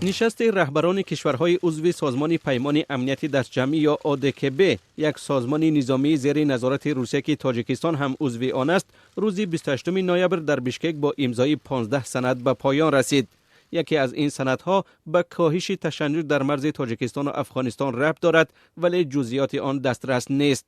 Нишасти раҳбарони кишварҳои узви Созмони Паймони Амнияти Дастҷамъӣ ё ОДКБ, як созмони низомии зери назорати Русия, ки Тоҷикистон ҳам узви он аст, рӯзи 28 ноябр дар Бишкек бо имзои 15 санад ба поён расид. Яке аз ин санадҳо ба коҳиши ташанҷ дар марзи Тоҷикистону Афғонистон рабт дорад, вале ҷузъиёти он дастрас нест.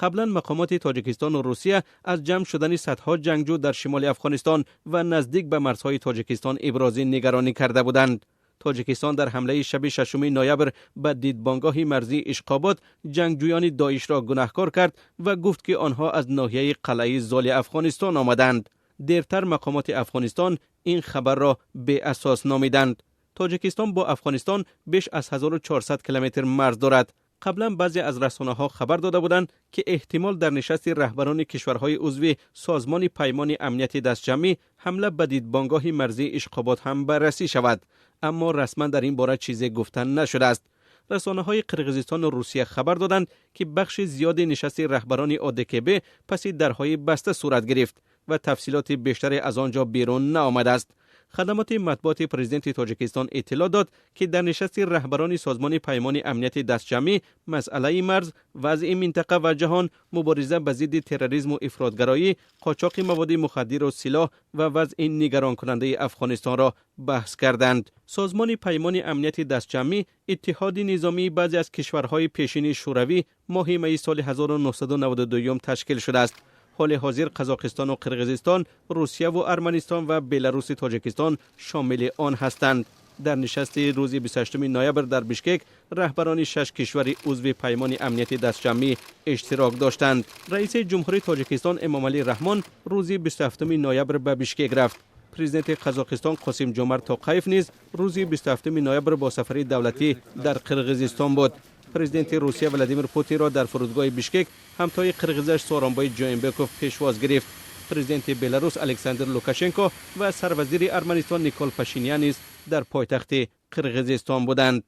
Қаблан мақомоти Тоҷикистону Русия аз ҷамъ шудани садҳо ҷангҷӯ дар шимоли Афғонистон ва наздик ба марзҳои Тоҷикистон ибрози нигаронӣ карда буданд. Тоҷикистон дар ҳамлаи шаби 6 ноябр ба дидбонгоҳи марзии Ишқобод ҷангҷӯёни Доишро гунаҳкор кард ва гуфт, ки онҳо аз ноҳияи Қалъаи Золи Афғонистон омаданд. Дертар мақомоти Афғонистон ин хабарро беасос номиданд. Тоҷикистон бо Афғонистон беш аз 1400 километр марз дорад. Қаблан баъзе аз расонаҳо хабар дода буданд, ки эҳтимол дар нишасти раҳбарони кишварҳои узви Созмони Паймони Амнияти Дастҷамъӣ ҳамла ба дидбонгоҳи марзии Ишқобод ҳам баррасӣ шавад, аммо расман дар ин бора чизе гуфта нашудааст. Расонаҳои Қирғизистону Русия хабар доданд, ки бахши зиёди нишасти раҳбарони ОДКБ паси дарҳои баста сурат гирифт ва тафсилоти бештаре аз он ҷо берун наомадааст. Хадамоти матбуоти президенти Тоҷикистон иттилоъ дод, ки дар нишасти раҳбарони Созмони Паймони Амнияти Дастҷамъӣ масъалаи марз, вазъи минтақа ва ҷаҳон, мубориза ба зидди терроризму ифротгароӣ, қочоқи маводи мухаддиру силоҳ ва вазъи нигаронкунандаи Афғонистонро баҳс карданд. Созмони Паймони Амнияти Дастҷамъӣ, иттиҳоди низомии баъзе аз кишварҳои пешини Шӯравӣ, моҳи майи соли 1992 ташкил шудааст. Ҳоли ҳозир Қазоқистону Қирғизистон, Русияву Арманистон ва Беларуси Тоҷикистон шомили он ҳастанд. Дар нишасти рӯзи 28 ноябр дар Бишкек раҳбарони шаш кишвари узви Паймони Амнияти Дастҷамъӣ иштирок доштанд. Раиси Ҷумҳурии Тоҷикистон Эмомалӣ Раҳмон рӯзи 27 ноябр ба Бишкек рафт. Президенти Қазоқистон Қосим Ҷомарт Тоқаев низ рӯзи 27 ноябр бо сафари давлатӣ дар Қирғизистон буд. Президенти Русия Владимир Путинро дар фурудгоҳи Бишкек ҳамтои қирғизаш Сооронбой Ҷоинбеков пешвоз гирифт. Президенти Беларус Александр Лукашенко ва сарвазири Арманистон Никол Пашинян низ дар пойтахти Қирғизистон буданд.